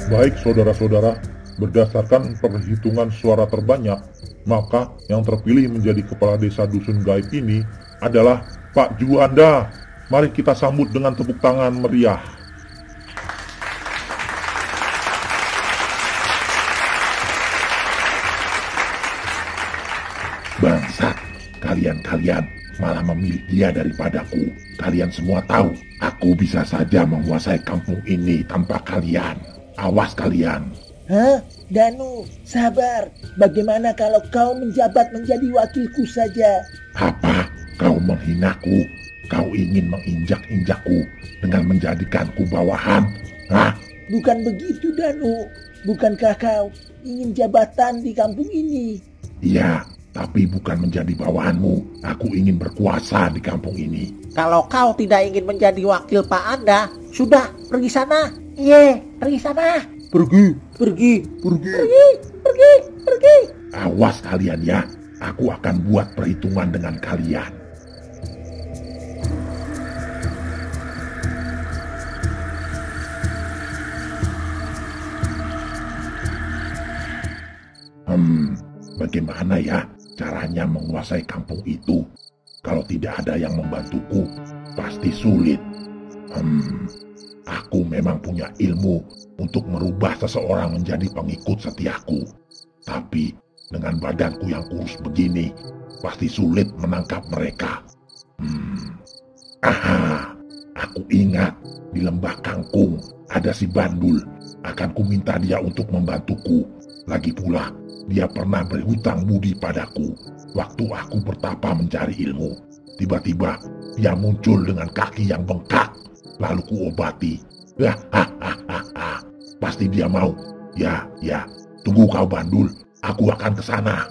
Baik saudara-saudara, berdasarkan perhitungan suara terbanyak, maka yang terpilih menjadi kepala desa dusun gaib ini adalah Pak Juanda. Mari kita sambut dengan tepuk tangan meriah. Bangsat, kalian malah memilih dia daripadaku. Kalian semua tahu, aku bisa saja menguasai kampung ini tanpa kalian. Awas kalian. Hah? Danu, sabar. Bagaimana kalau kau menjabat menjadi wakilku saja? Apa? Kau menghinaku? Kau ingin menginjak-injakku dengan menjadikanku bawahan? Hah? Bukan begitu, Danu. Bukankah kau ingin jabatan di kampung ini? Iya, tapi bukan menjadi bawahanmu. Aku ingin berkuasa di kampung ini. Kalau kau tidak ingin menjadi wakil Pak Anda, sudah pergi sana. Iya, pergi sana. Pergi. Awas kalian ya. Aku akan buat perhitungan dengan kalian. Bagaimana ya caranya menguasai kampung itu? Kalau tidak ada yang membantuku, pasti sulit. Aku memang punya ilmu untuk merubah seseorang menjadi pengikut setiaku. Tapi dengan badanku yang kurus begini, pasti sulit menangkap mereka. Aku ingat di Lembah Kangkung ada si Bandul. Akan kuminta dia untuk membantuku. Lagi pula, dia pernah berhutang budi padaku waktu aku bertapa mencari ilmu. Tiba-tiba dia muncul dengan kaki yang bengkak. Lalu kuobati. Pasti dia mau. Ya. Tunggu kau Bandul. Aku akan ke sana.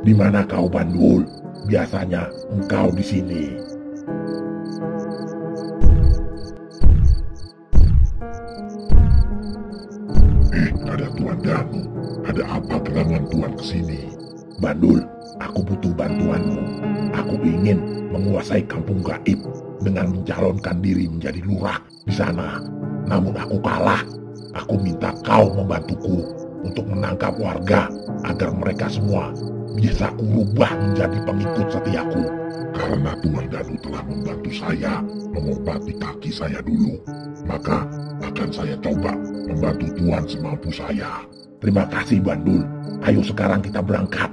Di mana kau Bandul? Biasanya engkau di sini. Ada Tuan Danu. Ada apa gerangan Tuan kesini? Bandul, aku butuh bantuanmu. Aku ingin menguasai kampung gaib dengan mencalonkan diri menjadi lurah di sana. Namun aku kalah. Aku minta kau membantuku untuk menangkap warga agar mereka semua bisa kurubah menjadi pengikut setiaku. Karena Tuan Danu telah membantu saya mengobati kaki saya dulu, maka akan saya coba membantu Tuan semampu saya. Terima kasih Bandul. Ayo sekarang kita berangkat.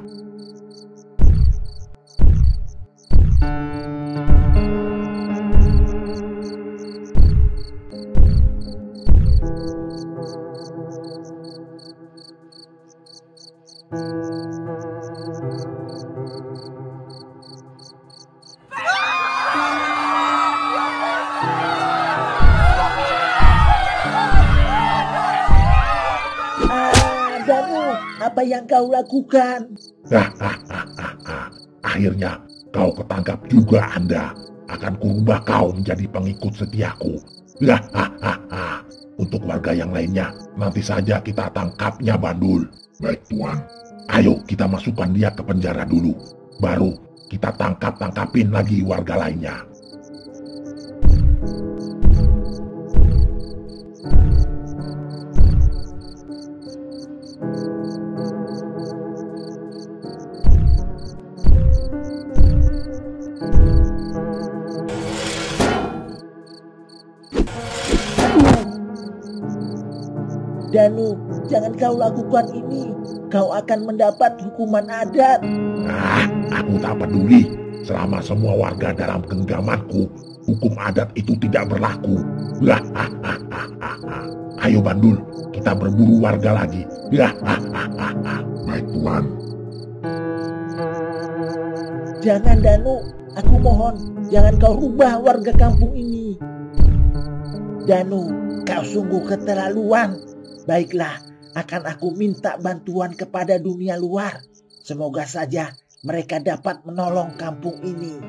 Apa yang kau lakukan? Akhirnya kau ketangkap juga Anda. Akan kurubah kau menjadi pengikut setiaku. Untuk warga yang lainnya, nanti saja kita tangkapnya Bandul. Baik Tuan. Ayo kita masukkan dia ke penjara dulu. Baru kita tangkapin lagi warga lainnya. Danu, jangan kau lakukan ini. Kau akan mendapat hukuman adat. Aku tak peduli. Selama semua warga dalam genggamanku, hukum adat itu tidak berlaku. Ayo Bandul, kita berburu warga lagi. Baik Tuan. Jangan Danu, aku mohon, jangan kau rubah warga kampung ini. Danu, kau sungguh keterlaluan. Baiklah, akan aku minta bantuan kepada dunia luar. Semoga saja mereka dapat menolong kampung ini.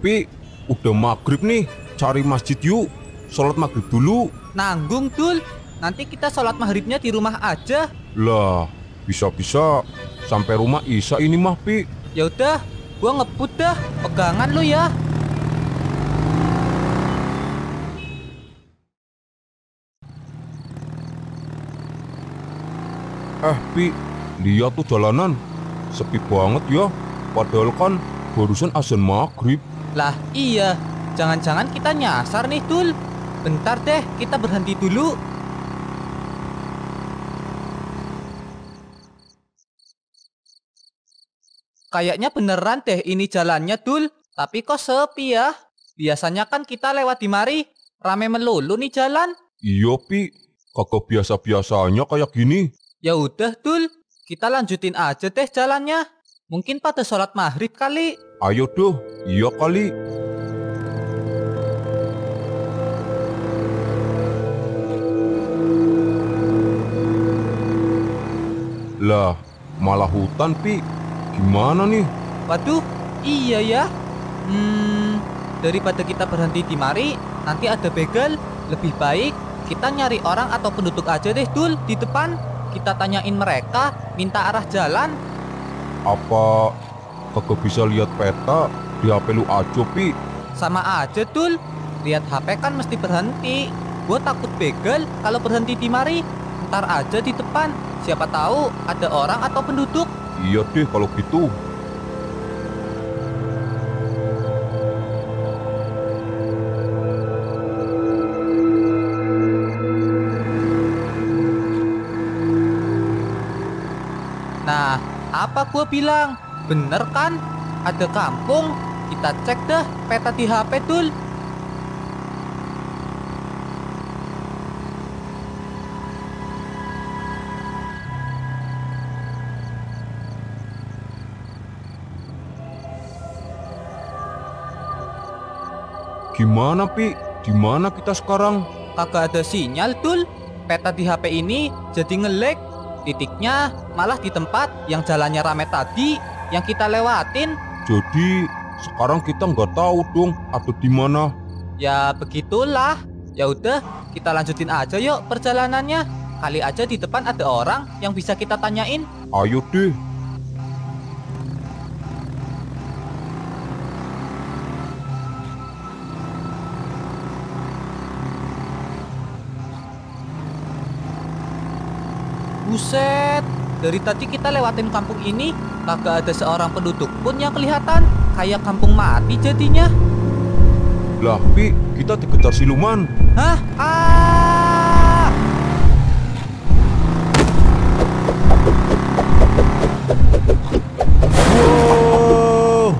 Pi, udah maghrib nih. Cari masjid yuk. Sholat maghrib dulu. Nanggung, Dul. Nanti kita sholat maghribnya di rumah aja. Lah, bisa-bisa sampai rumah Isya ini mah, Pi. Ya udah, gua ngebut dah. Pegangan lu ya. Pi, lihat tuh jalanan. Sepi banget ya. Padahal kan barusan azan maghrib. Lah iya, jangan-jangan kita nyasar nih, Dul. Bentar deh, kita berhenti dulu. Kayaknya beneran deh ini jalannya, Dul. Tapi kok sepi ya? Biasanya kan kita lewat di mari, rame melulu nih jalan. Iya, Pi. Kagak biasa-biasanya kayak gini. Ya udah, Dul. Kita lanjutin aja deh jalannya. Mungkin pada sholat maghrib kali. Ayo doh, iya kali. Lah, malah hutan, Pi. Gimana nih? Waduh, iya ya. Daripada kita berhenti di mari, nanti ada begal. Lebih baik kita nyari orang atau penduduk aja deh, Dul, di depan. Kita tanyain mereka, minta arah jalan. Apa kagak bisa lihat peta di HP lu aja, Pi? Sama aja, Dul. Lihat HP kan mesti berhenti. Gue takut begal kalau berhenti di mari. Ntar aja di depan. Siapa tahu ada orang atau penduduk. Iya deh kalau gitu. Nah, apa gue bilang? Bener kan? Ada kampung. Kita cek dah peta di HP, Dul. Gimana, Pi? Di mana kita sekarang? Kagak ada sinyal, Dul. Peta di HP ini jadi nge-lag. Titiknya malah di tempat yang jalannya rame tadi, yang kita lewatin. Jadi sekarang kita nggak tahu dong ada di mana. Ya begitulah. Ya udah, kita lanjutin aja yuk perjalanannya. Kali aja di depan ada orang yang bisa kita tanyain. Ayo deh. Buset, dari tadi kita lewatin kampung ini, kagak ada seorang penduduk pun yang kelihatan. Kayak kampung mati jadinya. Lah, Pi, kita dikejar siluman. Hah? Ah! Wow.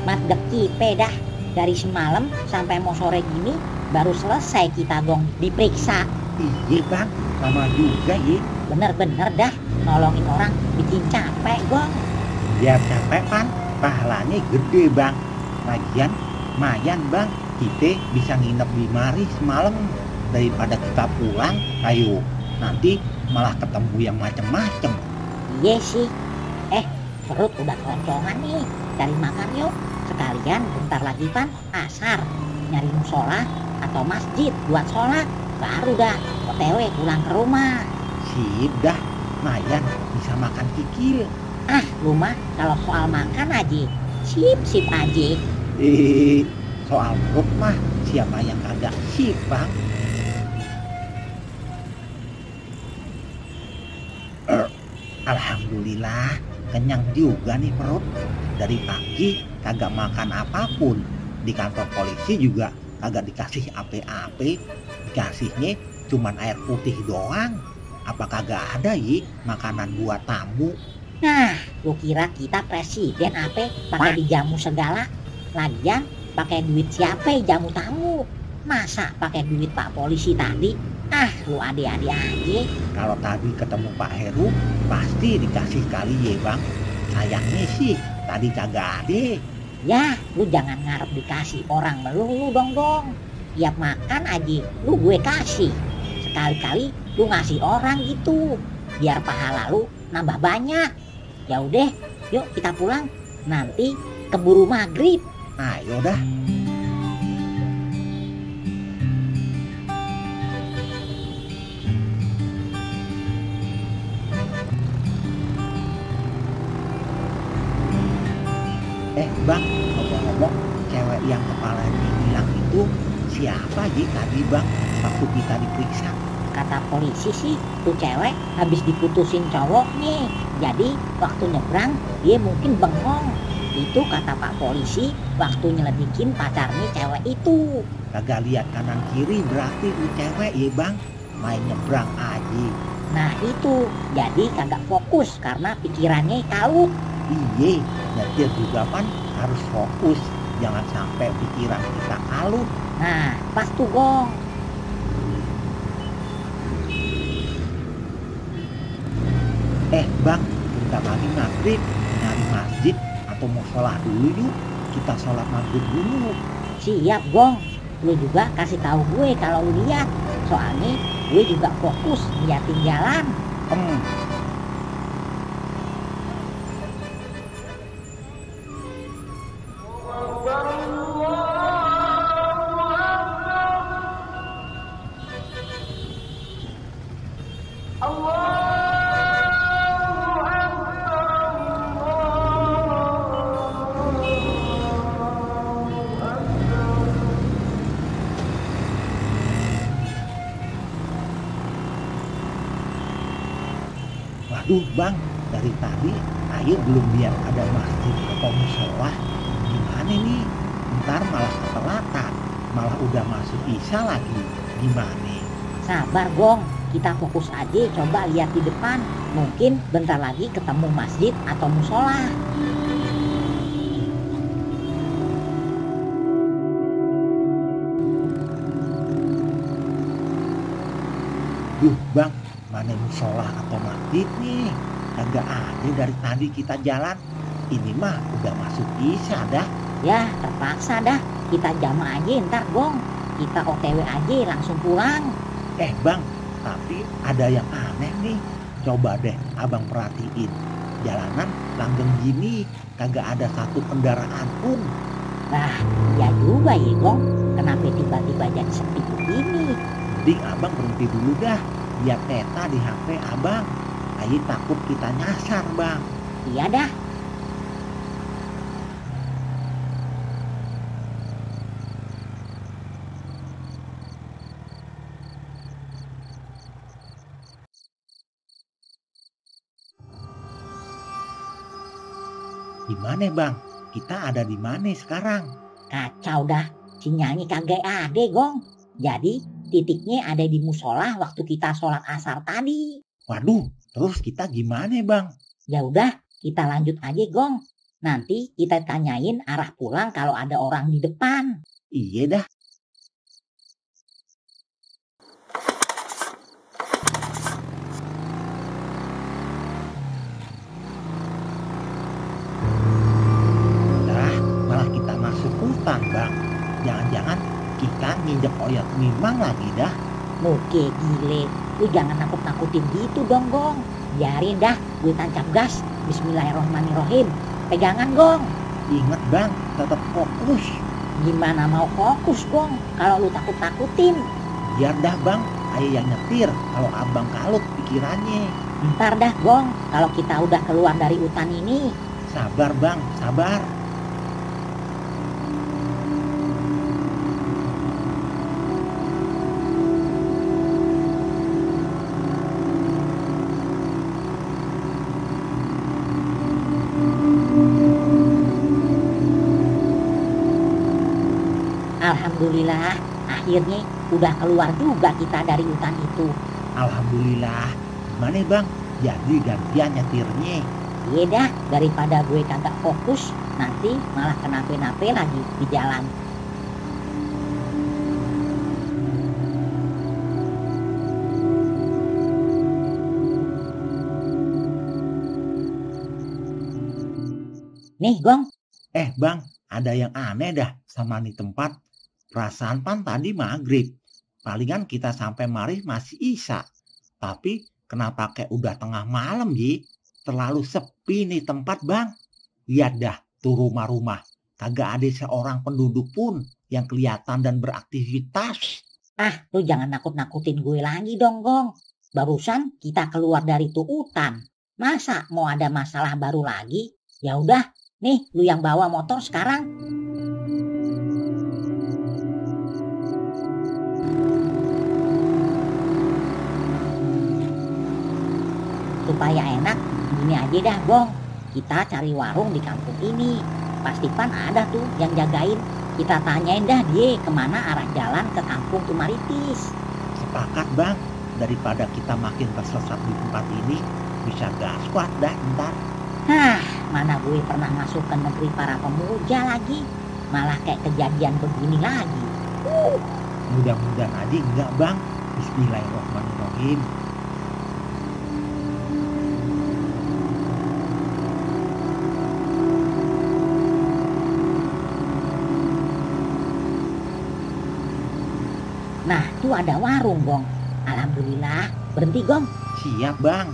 Madep kipe dah. Dari semalam sampai mau sore gini baru selesai kita gong diperiksa. Iya bang, sama juga ya. Bener-bener dah nolongin orang bikin capek gong. Biar capek pan, pahalanya gede bang. Lagian, mayan bang, kita bisa nginep di mari semalam daripada kita pulang. Ayo, nanti malah ketemu yang macem-macem. Iya sih. Perut udah keloncongan nih. Cari makan yuk. Sekalian bentar lagi pan asar. Nyari musola atau masjid buat sholat. Baru dah OTW pulang ke rumah. Sip dah, mayan bisa makan kikil. Lu mah kalau soal makan aja sip aja. Soal perut mah siapa yang kagak sip bang? Alhamdulillah kenyang juga nih perut. Dari pagi kagak makan apapun. Di kantor polisi juga kagak dikasih apa-apa. Dikasihnya cuman air putih doang. Apa kagak ada makanan buat tamu? Nah, lu kira kita presiden apa pakai dijamu segala? Lagian pakai duit siapa jamu tamu? Masa pakai duit Pak Polisi tadi? Ah, lu ade-ade aja. Kalau tadi ketemu Pak Heru pasti dikasih kali Bang. Sayangnya sih tadi kagak ada. Ya, lu jangan ngarep dikasih orang melulu dong. Tiap makan aja lu gue kasih. Sekali-kali lu ngasih orang gitu, biar pahala lu nambah banyak. Ya udah, yuk kita pulang. Nanti keburu maghrib. Ayo dah. Bang, ngomong-ngomong, cewek yang kepalanya hilang itu siapa tadi Bang, waktu kita diperiksa? Kata polisi sih, tuh cewek habis diputusin cowok nih. Jadi waktu nyebrang dia mungkin bengong. Itu kata Pak Polisi waktu nyelidikin pacarnya cewek itu. Kagak lihat kanan kiri berarti tuh cewek Bang, main nyebrang aja. Nah itu, jadi kagak fokus karena pikirannya kalut. Iye, nyetir juga kan harus fokus, jangan sampai pikiran kita kalut. Nah, pas tuh Gong. Bang, bentar lagi maghrib, nyari masjid atau mau sholat dulu yuk. Kita sholat maghrib dulu. Siap Gong, lu juga kasih tahu gue kalau lu lihat. Soalnya gue juga fokus liatin jalan. Waduh Bang, dari tadi ayo belum lihat ada masjid atau musola. Gimana nih? Ntar malah ketelatan, malah udah masuk isya lagi. Gimana? Sabar Gong, kita fokus aja coba lihat di depan. Mungkin bentar lagi ketemu masjid atau musola. Duh Bang, mana musola atau masjid nih? Kagak ada dari tadi kita jalan. Ini mah udah masuk isya dah. Ya terpaksa dah, kita jamaah aja ntar Gong. Kita OTW aja langsung pulang. Bang, tapi ada yang aneh nih. Coba deh abang perhatiin. Jalanan langgeng gini, kagak ada satu kendaraan pun. Nah, ya juga Gong. Kenapa tiba-tiba jadi sepi begini? Mending abang berhenti dulu dah. Lihat peta di HP abang. Ayo takut kita nyasar Bang. Iya dah. Gimana Bang? Kita ada di mana sekarang? Kacau dah, sinyalnya kagak ada Gong. Jadi titiknya ada di musola waktu kita sholat asar tadi. Waduh, terus kita gimana Bang? Ya udah, kita lanjut aja Gong. Nanti kita tanyain arah pulang kalau ada orang di depan. Iya dah. Malah kita masuk hutan Bang. Jangan-jangan kita nginjek oyot mimang lagi dah. Muke gile, lu jangan nakut-nakutin gitu dong Gong. Biarin dah, gue tancap gas. Bismillahirrohmanirrohim. Pegangan Gong. Ingat Bang, tetap fokus. Gimana mau fokus Gong kalau lu takut-takutin? Biar dah Bang, ayo yang nyetir kalau abang kalut pikirannya. Ntar dah Gong, kalau kita udah keluar dari hutan ini. Sabar Bang, sabar. Alhamdulillah, akhirnya udah keluar juga kita dari hutan itu. Alhamdulillah. Gimana bang? Jadi gantian nyetirnya. Iya dah, daripada gue kagak fokus, nanti malah kenapa-napa lagi di jalan. Nih Gong, Bang, ada yang aneh dah sama nih tempat. Perasaan pan tadi maghrib. Palingan kita sampai mari masih isya. Tapi kenapa kayak udah tengah malam Yi? Terlalu sepi nih tempat bang. Lihat dah tuh rumah-rumah. Kagak ada seorang penduduk pun yang kelihatan dan beraktivitas. ah lu jangan nakut-nakutin gue lagi dong Gong. Barusan kita keluar dari tuh hutan. Masa mau ada masalah baru lagi? Ya udah, nih lu yang bawa motor sekarang. Supaya enak, gini aja dah Gong. Kita cari warung di kampung ini. Pasti pan ada tuh yang jagain. Kita tanyain dah dia kemana arah jalan ke kampung Tumaritis. Sepakat bang. Daripada kita makin tersesat di tempat ini, bisa gaswat dah ntar. Hah, mana gue pernah masuk ke negeri para pemuja lagi. Malah kayak kejadian begini lagi. Mudah-mudahan aja enggak bang. Bismillahirrahmanirrahim. Nah, tuh ada warung Gong. Alhamdulillah, berhenti Gong. Siap bang.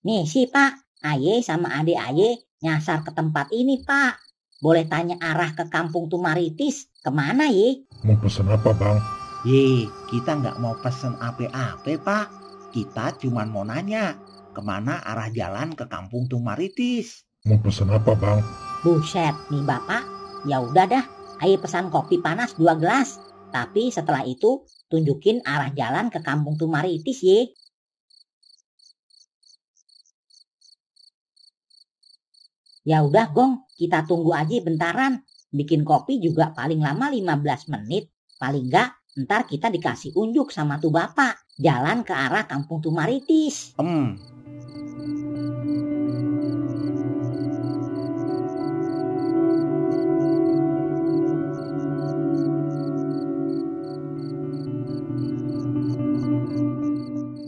Nih sih Pak, Aye sama adik Aye nyasar ke tempat ini Pak. Boleh tanya arah ke kampung Tumaritis kemana Ye? Mau pesen apa bang? Kita nggak mau pesen apa-apa pak. Kita cuman mau nanya kemana arah jalan ke kampung Tumaritis. Mau pesen apa bang? Buset nih Bapak, ya udah dah, Aye pesan kopi panas 2 gelas. Tapi setelah itu tunjukin arah jalan ke kampung Tumaritis Ye. Ya udah Gong, kita tunggu aja bentaran. Bikin kopi juga paling lama 15 menit. Paling enggak, ntar kita dikasih unjuk sama tuh bapak. Jalan ke arah kampung Tumaritis.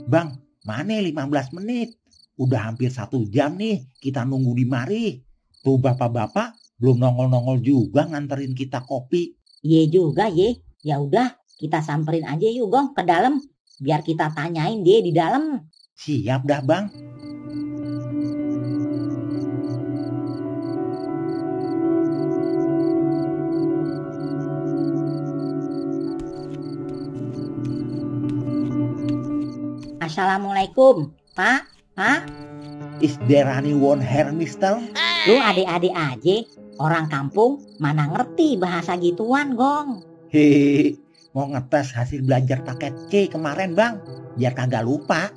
Bang, mana 15 menit? Udah hampir 1 jam nih kita nunggu di mari. Tuh bapak-bapak belum nongol-nongol juga nganterin kita kopi. Iya juga Ye. Ya udah, kita samperin aja yuk Gong ke dalam. Biar kita tanyain dia di dalam. Siap dah bang. Assalamualaikum, Pak. Pak, Is there anyone here, mister? lu adik-adik aja. Orang kampung mana ngerti bahasa gituan, Gong. Hehehe, mau ngetes hasil belajar paket C kemarin bang. Biar kagak lupa.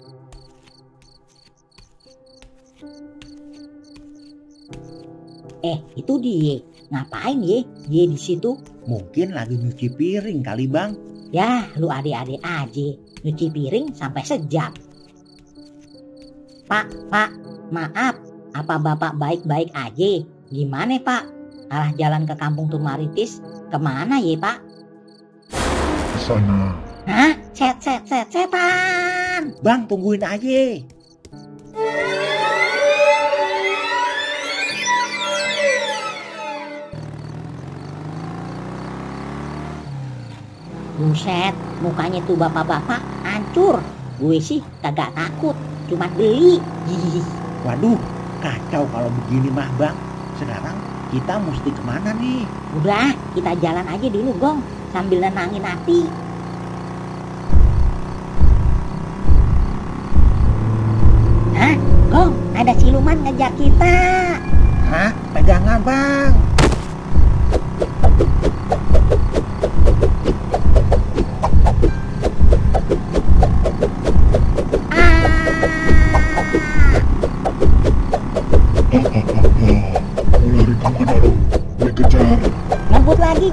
Itu dia. Ngapain ye? Dia di situ? Mungkin lagi nyuci piring kali bang. Ya, lu adik-adik aja. Nyuci piring sampai sejam. Pak, maaf. Apa bapak baik-baik aja? Gimana pak? Arah jalan ke kampung Tumaritis kemana ye pak? Ke sana. Hah? Setan! Bang tungguin aja. Buset, mukanya tuh bapak-bapak hancur. Gue sih kagak takut, cuma geli. Waduh, kacau kalau begini mah bang. Sekarang kita mesti kemana nih? Udah, kita jalan aja dulu Gong, sambil nenangin hati. Hah? Gong, ada siluman ngejar kita. Hah? Pegangan bang.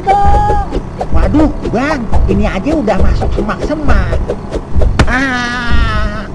kok. Waduh, Bang, ini aja udah masuk semak-semak. Ah.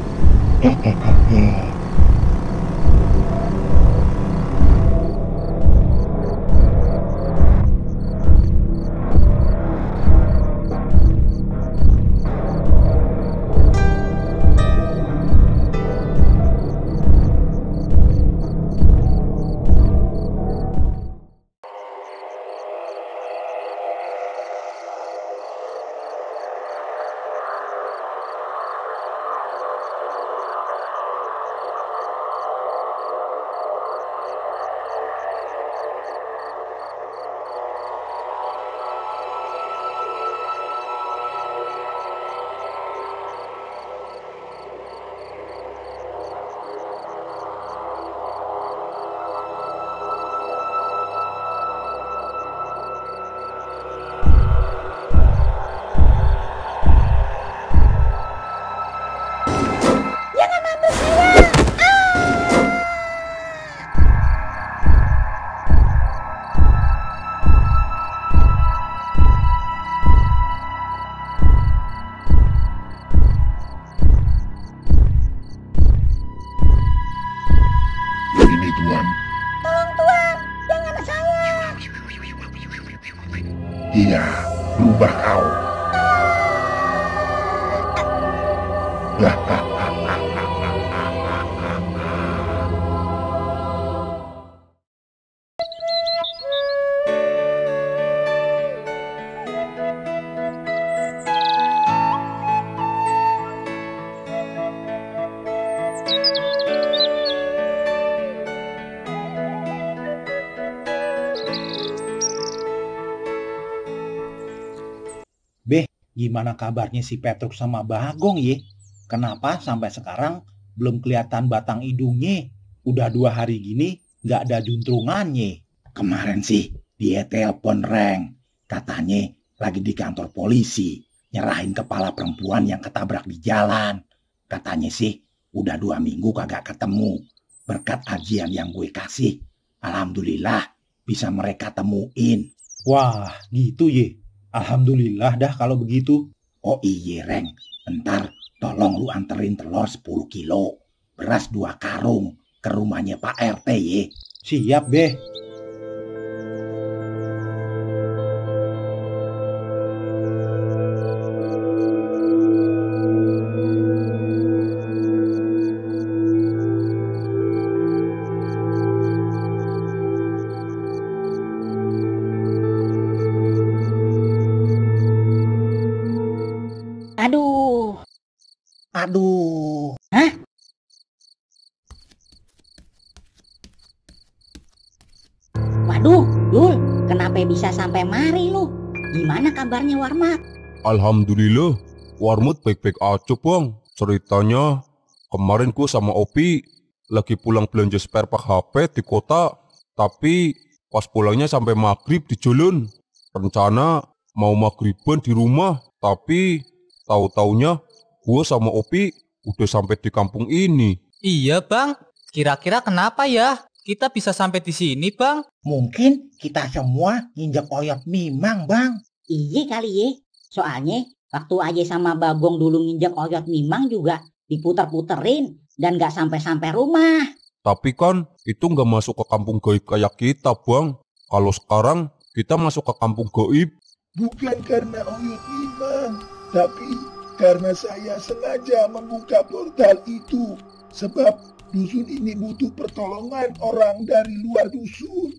Ini Tuan. Tolong Tuan, jangan saya. Iya, berubah kau. Beh, gimana kabarnya si Petruk sama Bagong ye? Kenapa sampai sekarang belum kelihatan batang hidungnya? Udah 2 hari gini nggak ada juntrungannya. Kemarin sih dia telepon Reng. Katanya lagi di kantor polisi. Nyerahin kepala perempuan yang ketabrak di jalan. Katanya sih udah 2 minggu kagak ketemu. Berkat ajian yang gue kasih. Alhamdulillah bisa mereka temuin. Wah gitu ye. Alhamdulillah dah kalau begitu. Oh iya Reng, ntar tolong lu anterin telur 10 kilo, beras 2 karung ke rumahnya Pak RT ye. Siap Beh. Aduh. Aduh. Hah? Waduh, Dul, kenapa bisa sampai mari lu? Gimana kabarnya Warmat? Alhamdulillah, Warmut baik-baik aja bang. Ceritanya, kemarin gue sama Opi lagi pulang belanja spare part HP di kota. Tapi pas pulangnya sampai maghrib di jalan. Rencana mau maghriban di rumah. Tapi tahu-taunya gue sama Opi udah sampai di kampung ini. Iya bang, kira-kira kenapa ya kita bisa sampai di sini bang? Mungkin kita semua nginjek oyot mimang, Bang. Iya kali ye. Soalnya waktu aja sama Bagong dulu nginjek oyot mimang juga diputer-puterin dan gak sampai-sampai rumah. Tapi kan itu nggak masuk ke kampung gaib kayak kita bang. Kalau sekarang kita masuk ke kampung gaib. Bukan karena oyot mimang, tapi karena saya sengaja membuka portal itu. Sebab dusun ini butuh pertolongan orang dari luar dusun.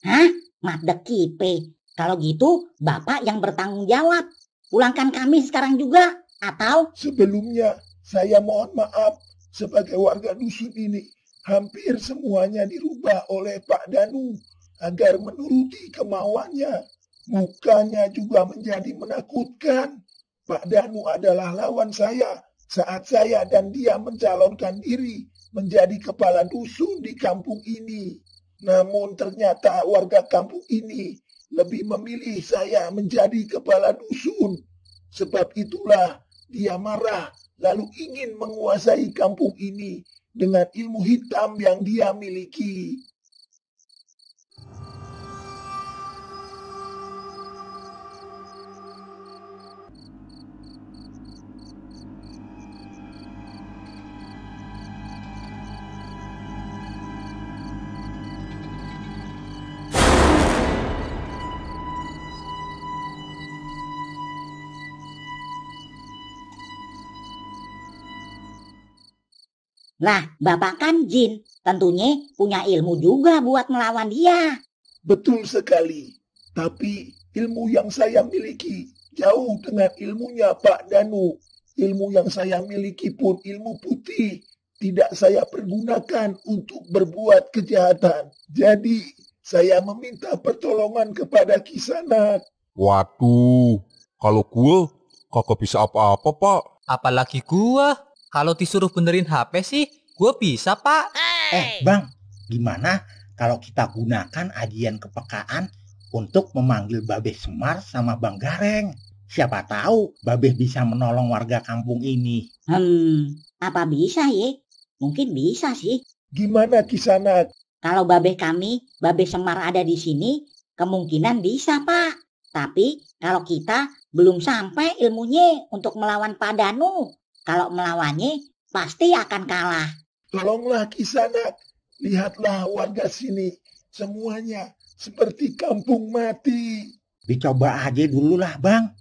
Hah? Madek kipe. Kalau gitu, Bapak yang bertanggung jawab. Pulangkan kami sekarang juga. Atau? Sebelumnya, saya mohon maaf sebagai warga dusun ini. Hampir semuanya dirubah oleh Pak Danu agar menuruti kemauannya. Mukanya juga menjadi menakutkan. Pak Danu adalah lawan saya saat saya dan dia mencalonkan diri menjadi kepala dusun di kampung ini. Namun ternyata warga kampung ini lebih memilih saya menjadi kepala dusun. Sebab itulah dia marah lalu ingin menguasai kampung ini dengan ilmu hitam yang dia miliki. Lah, Bapak kan jin, tentunya punya ilmu juga buat melawan dia. Betul sekali. Tapi ilmu yang saya miliki jauh dengan ilmunya Pak Danu. Ilmu yang saya miliki pun ilmu putih. Tidak saya pergunakan untuk berbuat kejahatan. Jadi saya meminta pertolongan kepada Kisanak. Waduh, kalau gue kagak bisa apa-apa, Pak. Apalagi gua. Kalau disuruh benerin HP sih, gua bisa, Pak. Bang, gimana kalau kita gunakan ajian kepekaan untuk memanggil Babeh Semar sama Bang Gareng? Siapa tahu Babeh bisa menolong warga kampung ini. Apa bisa ya? Mungkin bisa sih. Gimana Kisanak? Kalau Babeh kami, Babeh Semar ada di sini, kemungkinan bisa, Pak. Tapi kalau kita belum sampai ilmunya untuk melawan Pak Danu, kalau melawannya pasti akan kalah. Tolonglah Kisanak. Lihatlah warga sini. Semuanya seperti kampung mati. Dicoba aja dulu lah, Bang.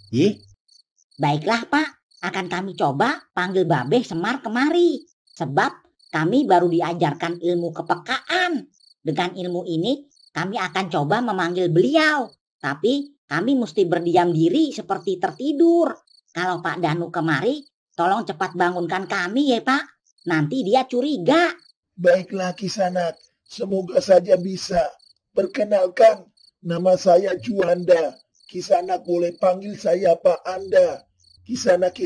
Baiklah, Pak. Akan kami coba panggil Babeh Semar kemari. Sebab kami baru diajarkan ilmu kepekaan. Dengan ilmu ini, kami akan coba memanggil beliau. Tapi kami mesti berdiam diri seperti tertidur. Kalau Pak Danu kemari, tolong cepat bangunkan kami ya, Pak. Nanti dia curiga. Baiklah Kisanak. Semoga saja bisa. Perkenalkan, nama saya Juanda. Kisanak boleh panggil saya Pak Anda. Kisanak,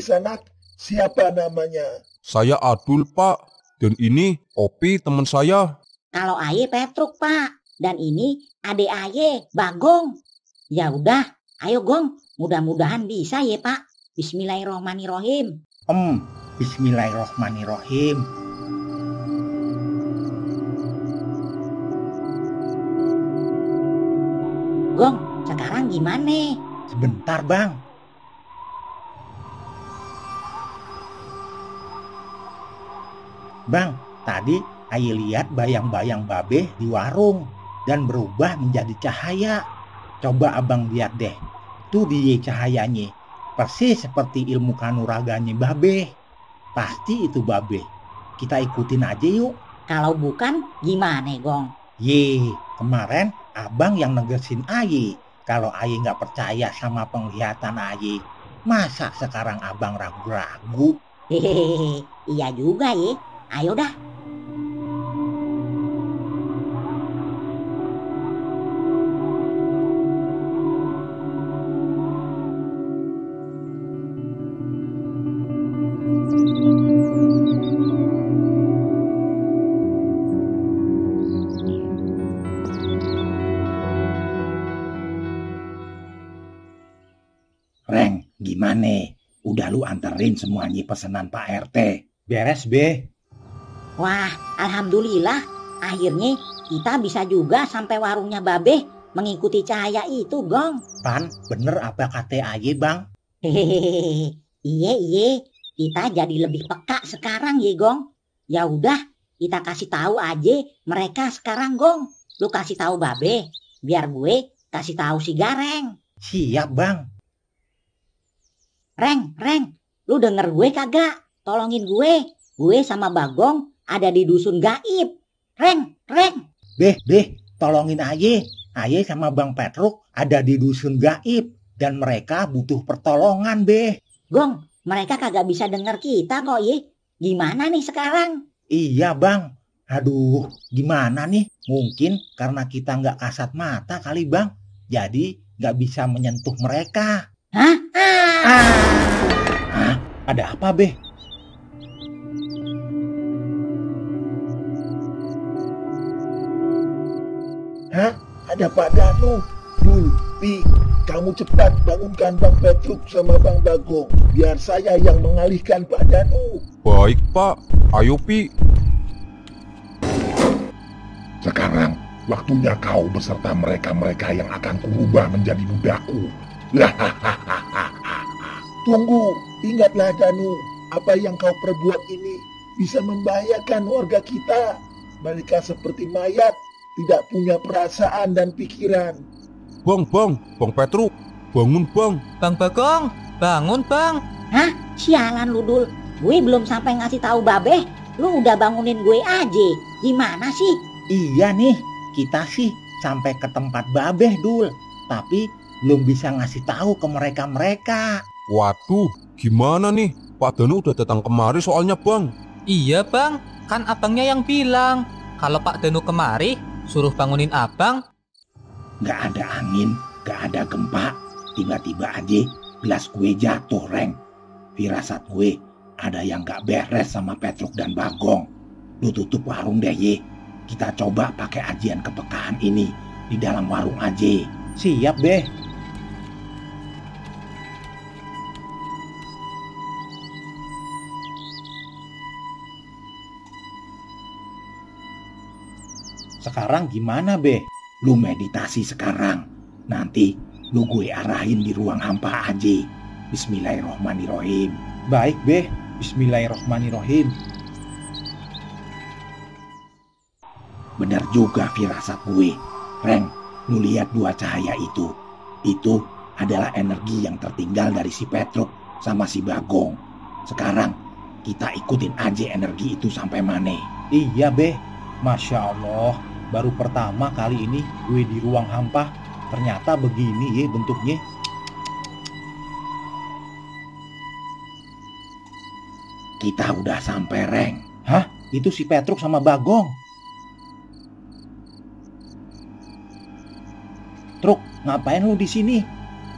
siapa namanya? Saya Adul, Pak. Dan ini Opi, teman saya. Kalau Aye Petruk, Pak. Dan ini adik Aye, Bagong. Ya udah, ayo Gong. Mudah-mudahan bisa ya, Pak. Bismillahirrohmanirrohim. Bismillahirrohmanirrohim. Gong, sekarang gimana? Sebentar, Bang. Bang, tadi Aye lihat bayang-bayang Babeh di warung dan berubah menjadi cahaya. Coba abang lihat deh, tuh dia cahayanya. Persis seperti ilmu kanuraganya Babeh. Pasti itu Babeh. Kita ikutin aja yuk. Kalau bukan, gimana Gong? Kemarin abang yang negesin Aye. Kalau Aye nggak percaya sama penglihatan Aye, masa sekarang abang ragu-ragu? Hehehe, iya juga ya. Ayo dah. Reng, gimana? Udah lu anterin semuanya pesanan Pak RT? Beres, Be? Wah, alhamdulillah. Akhirnya kita bisa juga sampai warungnya Babeh mengikuti cahaya itu, Gong. Pan, bener apa kata Aye, Bang? Hehehe, iye. Kita jadi lebih peka sekarang ya, Gong. Ya udah, kita kasih tahu aja mereka sekarang, Gong. Lu kasih tahu Babeh, biar gue kasih tahu si Gareng. Siap, Bang. Reng, lu denger gue kagak? Tolongin gue. Gue sama Bagong ada di dusun gaib. Reng. Be, tolongin Aye. Aye sama Bang Petruk ada di dusun gaib. Dan mereka butuh pertolongan, Be. Gong, mereka kagak bisa denger kita kok, ye. Gimana nih sekarang? Iya, Bang. Aduh, gimana nih? Mungkin karena kita nggak kasat mata kali, Bang. Jadi nggak bisa menyentuh mereka. Hah? Ada apa, Be? Ada Pak Danu. Dul, Pi, kamu cepat bangunkan Bang Petruk sama Bang Bagong. Biar saya yang mengalihkan Pak Danu. Baik, Pak. Ayo, Pi. Sekarang waktunya kau beserta mereka-mereka yang akan kurubah menjadi budakku. Tunggu, ingatlah Danu, apa yang kau perbuat ini bisa membahayakan warga kita. Mereka seperti mayat, tidak punya perasaan dan pikiran. Bang Petruk, bangun, Bang. Bang Bagong, bangun, Bang. Hah? Sialan lu, Dul. Gue belum sampai ngasih tahu Babeh. lu udah bangunin gue aja. Gimana sih? Iya nih, kita sih sampai ke tempat Babeh Dul, tapi belum bisa ngasih tahu ke mereka-mereka. Waduh, gimana nih? Pak Danu udah datang kemari soalnya bang. Iya bang, kan abangnya yang bilang kalau Pak Danu kemari suruh bangunin abang. Gak ada angin, gak ada gempa. Tiba-tiba aja gelas gue jatuh, Reng. Firasat gue ada yang gak beres sama Petruk dan Bagong. Lu tutup warung deh, Ye. Kita coba pakai ajian kepekaan ini di dalam warung aja. Siap, Beh. Sekarang gimana, Beh? Lu meditasi sekarang. Nanti lu gue arahin di ruang hampa aja. Bismillahirrohmanirrohim. Baik, Beh. Bismillahirrohmanirrohim. Benar juga firasat gue. Reng, lu lihat dua cahaya itu. Itu adalah energi yang tertinggal dari si Petruk sama si Bagong. Sekarang kita ikutin aja energi itu sampai mana. Iya, Beh. Masya Allah, baru pertama kali ini gue di ruang hampa. Ternyata begini ya bentuknya. Kita udah sampai, Reng. Hah? Itu si Petruk sama Bagong. Truk, ngapain lu di sini?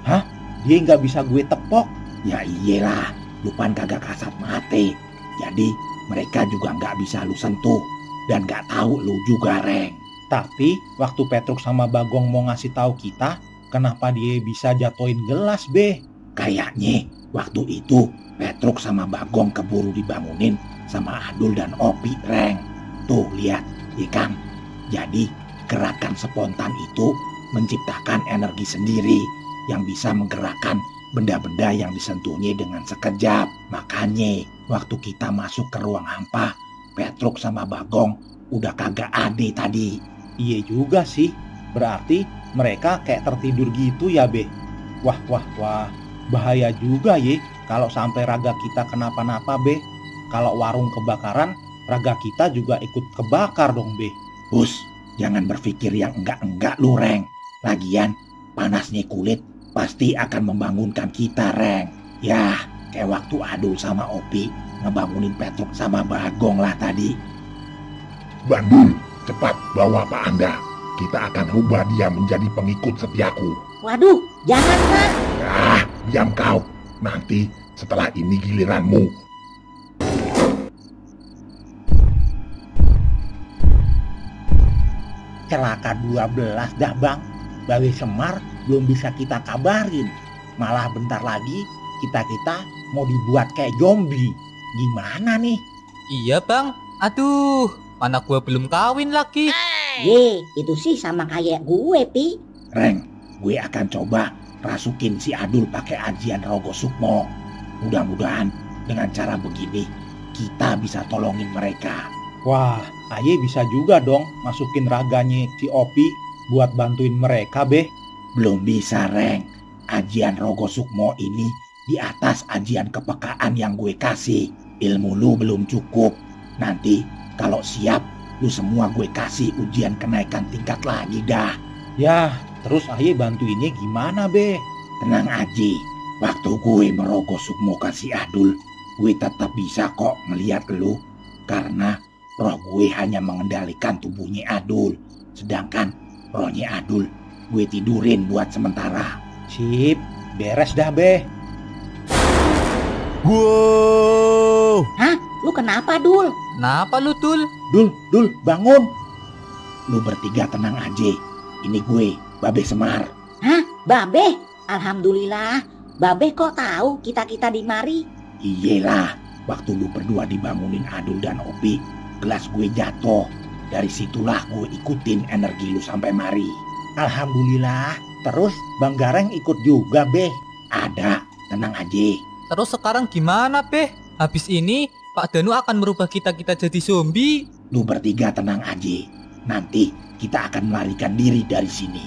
Hah? Dia nggak bisa gue tepok. Ya iyalah, lu pan kagak kasat mate. Jadi mereka juga nggak bisa lu sentuh. Dan nggak tahu lu juga, Reng. Tapi waktu Petruk sama Bagong mau ngasih tahu kita, kenapa dia bisa jatuhin gelas, Beh? Kayaknya waktu itu Petruk sama Bagong keburu dibangunin sama Adul dan Opi, Reng. Tuh lihat, ikan. Jadi gerakan spontan itu menciptakan energi sendiri yang bisa menggerakkan benda-benda yang disentuhnya dengan sekejap. Makanya waktu kita masuk ke ruang hampa, Petruk sama Bagong udah kagak ada tadi. Iya juga sih, berarti mereka kayak tertidur gitu ya, Beh. Wah, bahaya juga ya kalau sampai raga kita kenapa-napa, Beh. Kalau warung kebakaran, raga kita juga ikut kebakar dong, Beh. Hus, jangan berpikir yang enggak-enggak lu, Reng. Lagian, panasnya kulit pasti akan membangunkan kita, Reng. Yah, kayak waktu Adul sama Opi ngebangunin Petruk sama Bagong lah tadi. Bandul, cepat bawa Pak Anda. Kita akan rubah dia menjadi pengikut setiaku. Waduh, jangan, Pak. Ah, diam kau. Nanti setelah ini giliranmu. Celaka 12 dah, Bang. Babe Semar belum bisa kita kabarin. Malah bentar lagi kita mau dibuat kayak zombie. Gimana nih? Iya bang, aduh, mana gue belum kawin lagi. Ye, itu sih sama kayak gue, Pi. Reng, gue akan coba rasukin si Adul pakai ajian Rogo Sukmo. Mudah-mudahan dengan cara begini kita bisa tolongin mereka. Wah, Aye bisa juga dong masukin raganya si Opi buat bantuin mereka, Beh. Belum bisa, Reng. Ajian Rogo Sukmo ini di atas ajian kepekaan yang gue kasih. Ilmu lu belum cukup. Nanti kalau siap, lu semua gue kasih ujian kenaikan tingkat lagi dah. Yah, terus Aye bantuinnya gimana, Beh? Tenang aja, waktu gue merogoh Sukmo kasih Adul, gue tetap bisa kok melihat lu. Karena roh gue hanya mengendalikan tubuhnya Adul. Sedangkan rohnya Adul gue tidurin buat sementara. Sip, beres dah, Beh. Wow. Hah? Lu kenapa, Dul? Kenapa lu Dul? Dul, bangun. Lu bertiga tenang aja. Ini gue, Babe Semar. Hah? Babe? Alhamdulillah. Babe kok tahu kita di mari? Iyalah, waktu lu berdua dibangunin Adul dan Opi, gelas gue jatuh. Dari situlah gue ikutin energi lu sampai mari. Alhamdulillah. Terus Bang Gareng ikut juga, Beh. Ada, tenang aja. Terus sekarang gimana, Beh? Habis ini Pak Danu akan merubah kita jadi zombie. Lu bertiga tenang aja. Nanti kita akan melarikan diri dari sini.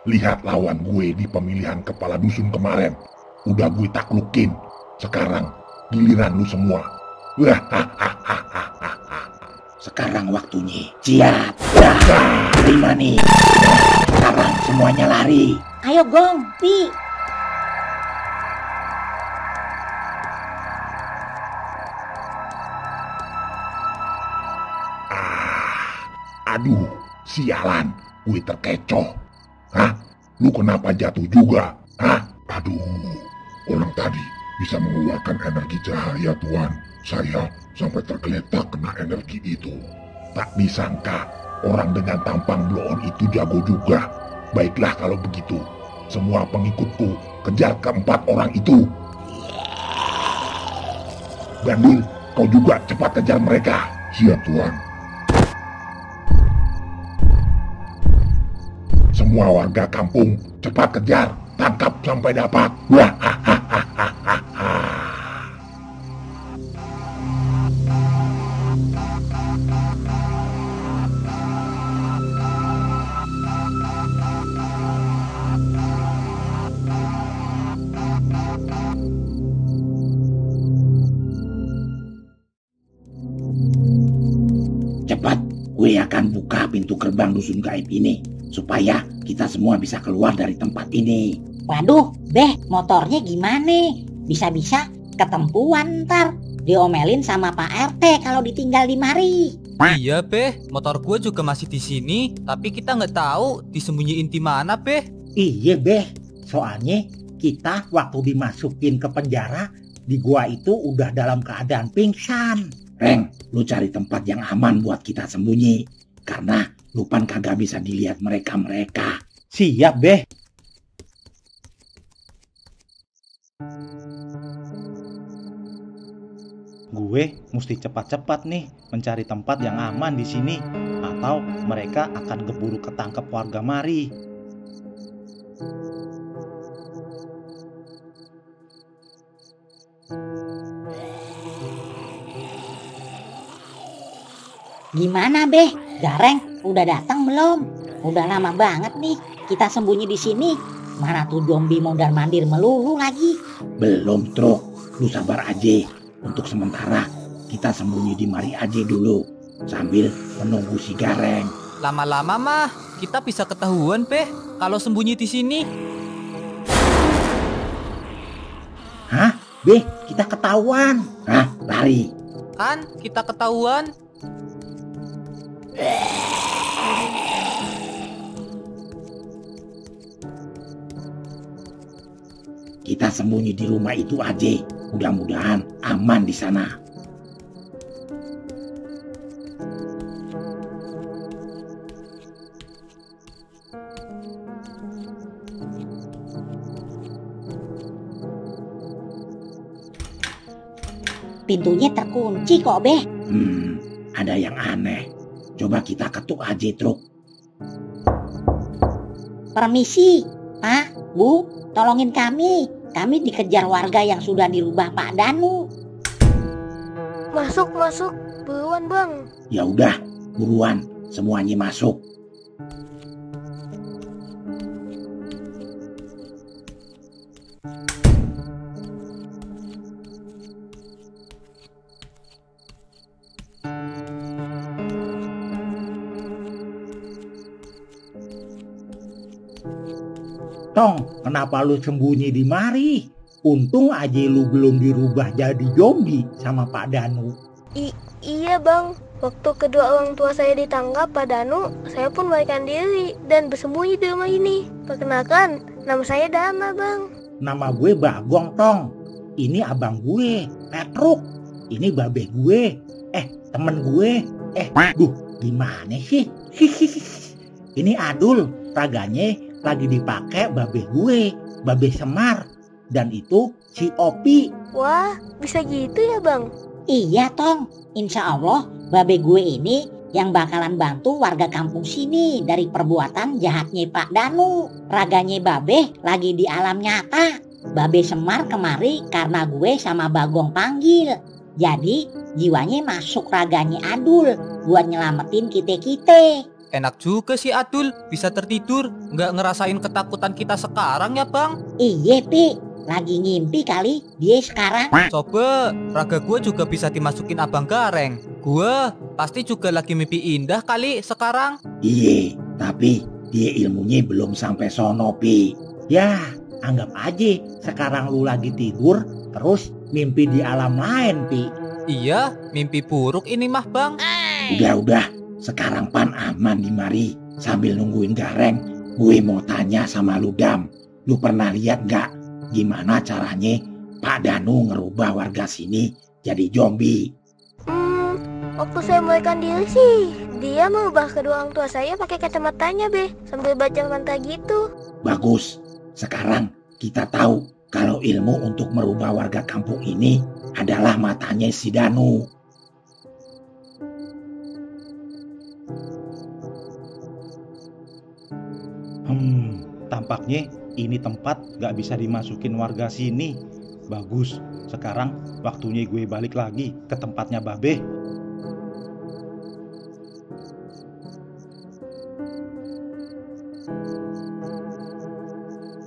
Lihat lawan gue di pemilihan kepala dusun kemarin. Udah gue taklukin. Sekarang giliran lu semua. Sekarang waktunya. Siap. Terima nih. Sekarang semuanya lari. Ayo Gong, Pi. Aduh, sialan. Gue terkecoh. Hah? Lu kenapa jatuh juga? Hah? Aduh, orang tadi bisa mengeluarkan energi cahaya, Tuan. Saya sampai tergeletak kena energi itu. Tak disangka, orang dengan tampang blow-on itu jago juga. Baiklah kalau begitu. Semua pengikutku kejar keempat orang itu. Gandul, kau juga cepat kejar mereka. Siap, Tuan. Semua warga kampung cepat kejar, tangkap sampai dapat. Wah, Cepat, gue akan buka pintu gerbang dusun gaib ini supaya kita semua bisa keluar dari tempat ini. Waduh, Beh, motornya gimana? Bisa-bisa ketempuan ntar. Diomelin sama Pak RT kalau ditinggal di mari. Iya, Beh. Motor gue juga masih di sini, tapi kita nggak tahu disembunyiin di mana, Beh. Iya, Beh. Soalnya kita waktu dimasukin ke penjara di gua itu udah dalam keadaan pingsan. Reng, lu cari tempat yang aman buat kita sembunyi. Karena Lupan kagak bisa dilihat mereka-mereka. Siap, Beh. Gue mesti cepat-cepat nih mencari tempat yang aman di sini, atau mereka akan keburu ketangkep warga mari. Gimana, Beh? Gareng, udah datang belum? Udah lama banget nih kita sembunyi di sini. Mana tuh zombie mondar-mandir melulu lagi. Belum, Truk. Lu sabar aja. Untuk sementara kita sembunyi di mari aja dulu sambil menunggu si Gareng. Lama-lama mah kita bisa ketahuan, Beh, kalau sembunyi di sini. Hah? Beh, kita ketahuan. Hah? Lari. Kan kita ketahuan. Kita sembunyi di rumah itu aja. Mudah-mudahan aman di sana. Pintunya terkunci kok, Beh. Ada yang aneh. Coba kita ketuk aja, Truk. Permisi, Pak, Bu, tolongin kami. Kami dikejar warga yang sudah dirubah Pak Danu. Masuk, buruan Bang. Ya udah, buruan, semuanya masuk. Tong, kenapa lu sembunyi di mari? Untung aja lu belum dirubah jadi zombie sama Pak Danu. Iya Bang, waktu kedua orang tua saya ditangkap Pak Danu, saya pun melarikan diri dan bersembunyi di rumah ini. Perkenalkan, nama saya Dama Bang. Nama gue Bagong, Tong. Ini abang gue, Petruk. Ini babe gue, temen gue. Gimana sih? Ini Adul, raganya lagi dipakai babe gue, babe Semar. Dan itu si Opi. Wah, bisa gitu ya Bang? Iya, Tong. Insya Allah babe gue ini yang bakalan bantu warga kampung sini dari perbuatan jahatnya Pak Danu. Raganya babe lagi di alam nyata. Babe Semar kemari karena gue sama Bagong panggil. Jadi jiwanya masuk raganya Adul buat nyelamatin kita-kita. enak juga sih Adul bisa tertidur, nggak ngerasain ketakutan kita sekarang ya Bang. Iya Pi, lagi ngimpi kali dia sekarang. Coba, raga gue juga bisa dimasukin Abang Gareng. Gue pasti juga lagi mimpi indah kali sekarang. Iya, tapi dia ilmunya belum sampai sono, Pi. Ya, anggap aja sekarang lu lagi tidur, terus mimpi di alam lain, Pi. Iya, mimpi buruk ini mah Bang. Udah, sekarang Pan aman di mari. Sambil nungguin Gareng, gue mau tanya sama lu Dam. Lu pernah lihat gak gimana caranya Pak Danu ngerubah warga sini jadi zombie? Waktu saya melarikan diri sih, dia mengubah kedua orang tua saya pakai kacamatanya, Be, sambil baca mantra gitu. Bagus, sekarang kita tahu kalau ilmu untuk merubah warga kampung ini adalah matanya si Danu. Tampaknya ini tempat gak bisa dimasukin warga sini. Bagus, sekarang waktunya gue balik lagi ke tempatnya Babe.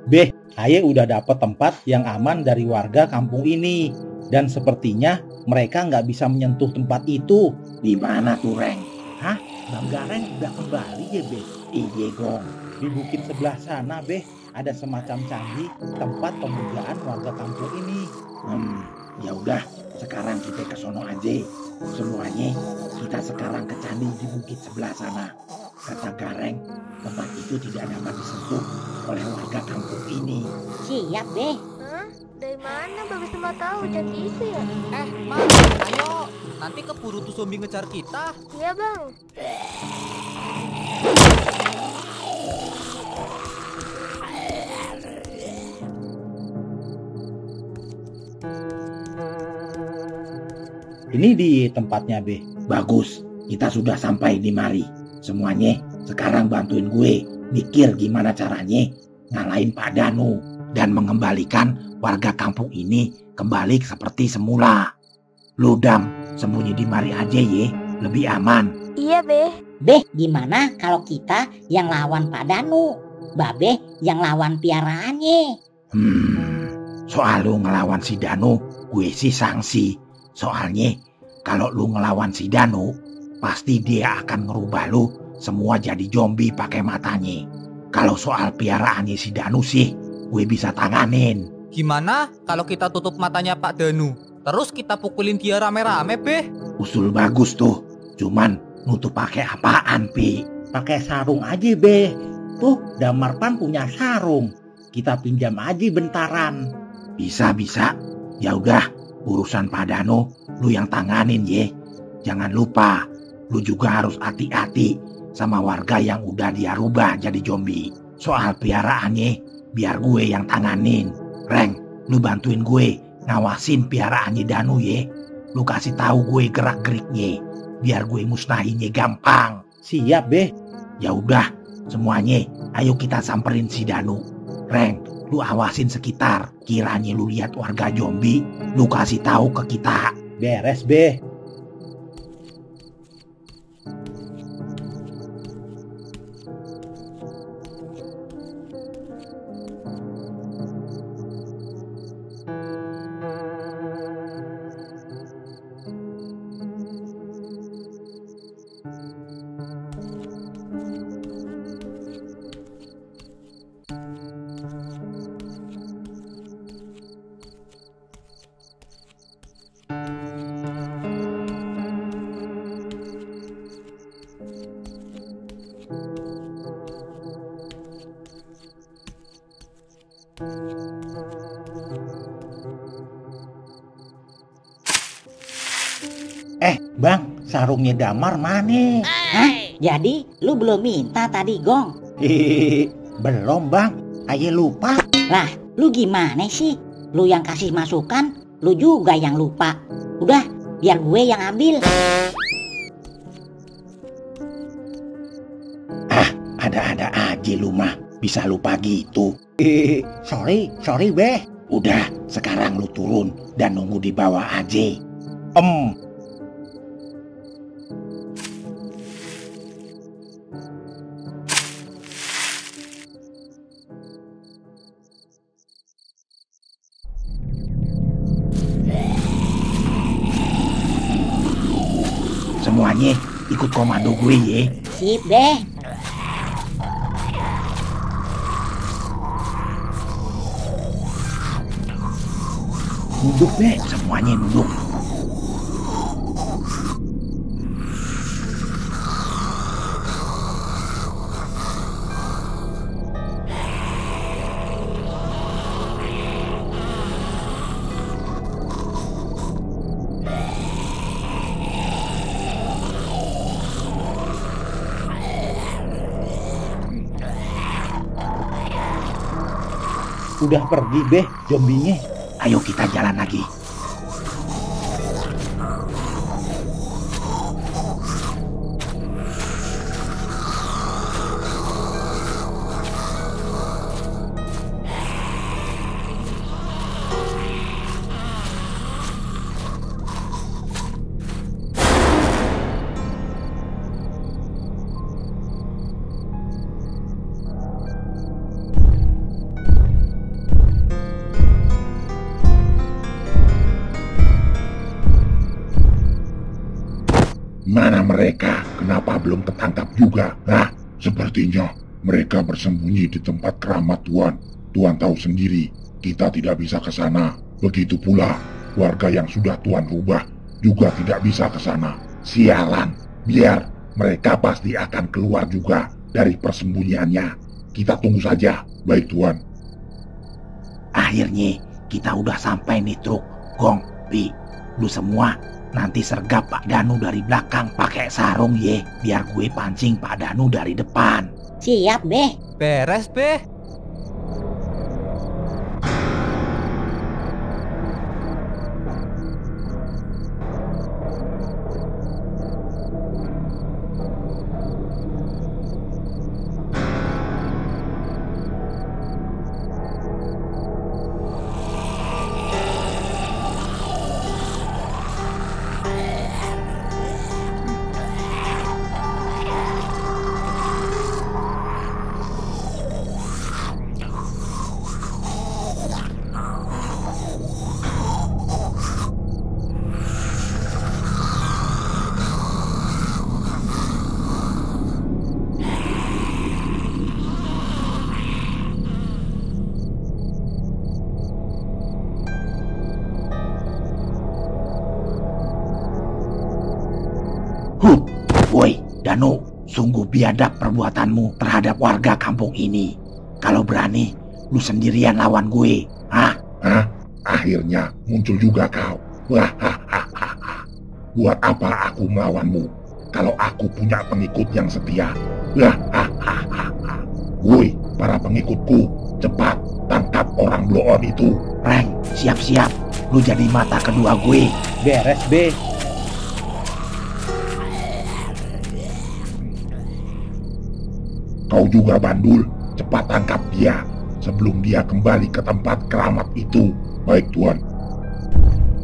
Beh, saya udah dapet tempat yang aman dari warga kampung ini. Dan sepertinya mereka nggak bisa menyentuh tempat itu. Di mana tuh, Reng? Hah? Bang Gareng udah kembali ya, Beh? Iya, Gong. Di bukit sebelah sana, Beh, ada semacam candi tempat pemujaan warga kampung ini. Ya udah, sekarang kita ke sono aja. Semuanya kita sekarang ke candi di bukit sebelah sana. Kata Gareng, tempat itu tidak dapat disentuh oleh warga kampung ini. Siap, Beh. Hah? Dari mana Babe semua tahu candi itu ya? Mas, ayo, nanti keburu tuh zombie ngejar kita. Iya, Bang. Ini di tempatnya, Beh. Bagus, kita sudah sampai di mari. Semuanya sekarang bantuin gue mikir gimana caranya ngalahin Pak Danu dan mengembalikan warga kampung ini kembali seperti semula. Lu Dam, sembunyi di mari aja ya, lebih aman. Iya, Be. Beh, gimana kalau kita yang lawan Pak Danu? Babe yang lawan piaraannya. Soal lu ngelawan si Danu, gue sih sangsi. Soalnya kalau lu ngelawan si Danu, pasti dia akan ngerubah lu semua jadi zombie pakai matanya. Kalau soal piaraannya si Danu sih, gue bisa tanganin. Gimana kalau kita tutup matanya Pak Danu, terus kita pukulin dia rame-rame, Beh? Usul bagus tuh, cuman nutup pakai apaan, Pi? Pakai sarung aja, Beh. Tuh, Damarpan punya sarung. Kita pinjam aja bentaran. Bisa. Ya udah, urusan Pak Danu lu yang tanganin ye. Jangan lupa, lu juga harus hati-hati sama warga yang udah dia rubah jadi zombie. Soal piaraannya, biar gue yang tanganin. Reng, lu bantuin gue ngawasin piaraannya Danu ye. Lu kasih tahu gue gerak-geriknya, biar gue musnahinnya gampang. Siap, Beh. Ya udah, semuanya, ayo kita samperin si Danu. Reng, lu awasin sekitar. Kiranya lu lihat warga zombie, lu kasih tahu ke kita. Beres, Beh. Bang, sarungnya Damar mana? Hah? Jadi lu belum minta tadi, Gong? Belum, Bang. Ayo lupa. Lah, lu gimana sih? Lu yang kasih masukan, lu juga yang lupa. Udah, biar gue yang ambil. Ada-ada aja lu mah, bisa lupa gitu. Sorry, Beh. Udah, sekarang lu turun dan nunggu di bawah aja. semuanya ikut komando gue ya. Sip deh. Nunduk deh, semuanya nunduk. Udah pergi beh zombinya. Ayo kita jalan lagi. Mana mereka? Kenapa belum ketangkap juga? Nah, sepertinya mereka bersembunyi di tempat keramat Tuan. Tuan tahu sendiri, kita tidak bisa ke sana. Begitu pula, warga yang sudah Tuan rubah juga tidak bisa ke sana. Sialan, biar mereka pasti akan keluar juga dari persembunyiannya. Kita tunggu saja, baik Tuan. Akhirnya kita udah sampai nih truk. Gong, Pi, lu semua nanti sergap Pak Danu dari belakang pakai sarung ye, biar gue pancing Pak Danu dari depan. Siap deh. Beres, Beh. Woi, Danu, sungguh biadab perbuatanmu terhadap warga kampung ini. Kalau berani, lu sendirian lawan gue. Hah? Hah? Akhirnya muncul juga kau. Hahaha. Buat apa aku melawanmu kalau aku punya pengikut yang setia? Hahaha. Woi, para pengikutku, cepat tangkap orang blow on itu. Reng, siap-siap. Lu jadi mata kedua gue. Beres, Be. Kau juga Bandul, cepat tangkap dia sebelum dia kembali ke tempat keramat itu. Baik Tuan.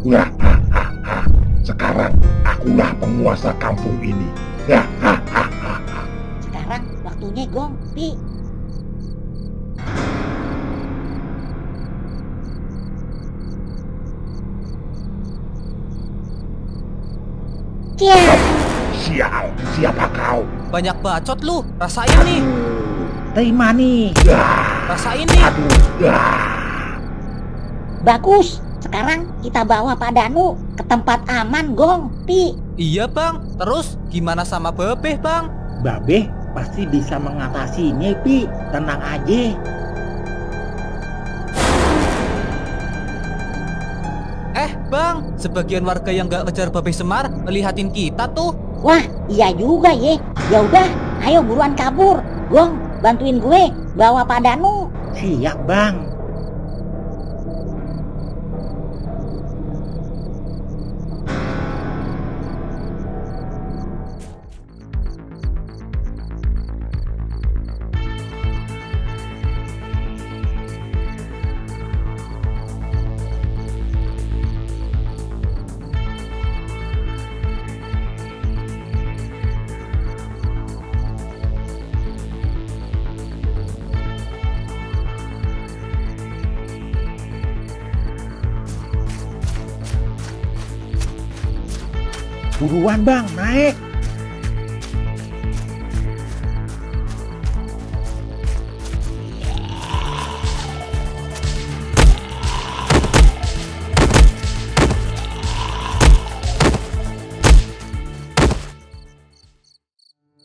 Hahaha. Sekarang akulah penguasa kampung ini. Hahaha. Sekarang waktunya Gong, Pi. Sial, siapa kau? Banyak bacot lu. Rasain nih. Terima nih. Rasain nih. Bagus. Sekarang kita bawa Pak Danu ke tempat aman, Gong, Pi. Iya, Bang. Terus gimana sama Bebeh, Bang? Babe pasti bisa mengatasinya, Pi. Tenang aja. Bang, sebagian warga yang gak ngejar Babe Semar ngelihatin kita tuh. Wah, iya juga ye. Ya udah, ayo buruan kabur. Gong, bantuin gue bawa Pak Danu. Siap, Bang. Buruan Bang, naik.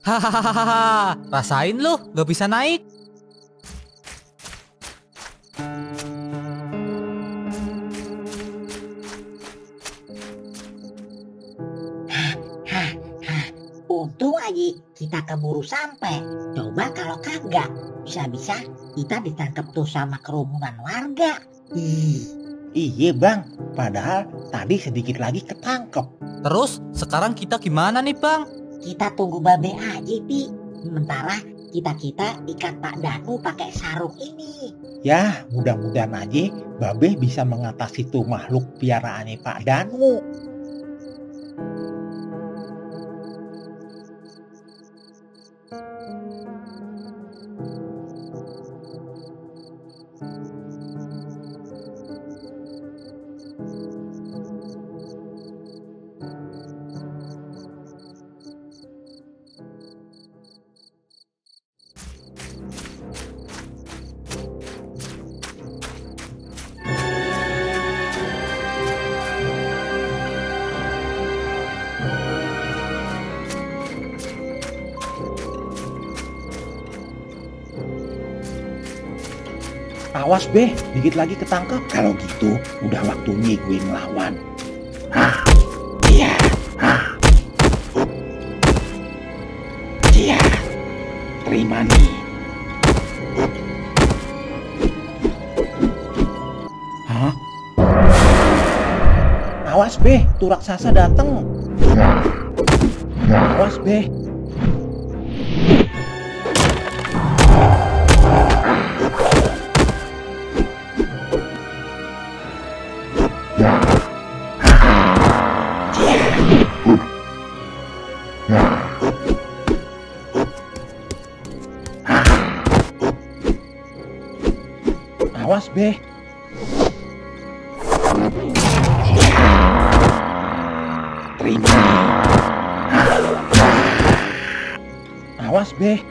Hahaha, rasain lu, gak bisa naik. Untung aja kita keburu sampai. Coba kalau kagak, bisa-bisa kita ditangkap tuh sama kerumunan warga. Iya bang, padahal tadi sedikit lagi ketangkep. Terus sekarang kita gimana nih bang? Kita tunggu Babe aja, Pi. Sementara kita ikat Pak Danu pakai sarung ini. Ya, mudah-mudahan aja Babe bisa mengatasi tuh makhluk piaraannya Pak Danu. Awas Beh, dikit lagi ketangkep. Kalau gitu, udah waktunya gue ngelawan. Iya. Iya. Terima nih. Hah? Awas Beh, tuh raksasa dateng. Awas Beh. Awas Beh. Terima. Awas Beh.